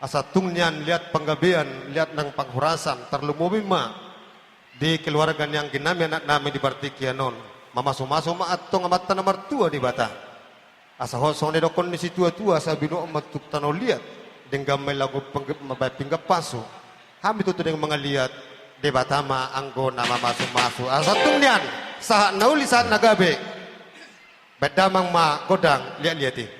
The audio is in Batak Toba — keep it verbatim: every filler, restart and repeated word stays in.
Asa tung nian liat panggabean, liat nang panghorasan, tarlumobi ma di keluarga ni anggi nami, anak nami di partingkian on. Mamasumasu ma antong Amanta na martua Debata. Asa hot songon na didokkon ni situatua, asa binuat ma tu tano liat, denggan ma i laho pengge-, mambaen pinggan pasu. Hami tutu denggan mangaliat, Debata ma anggo na mamasumasu. Asa tung nian, sahat na uli sahat na gabe. Baen damang ma gondang liatliat i.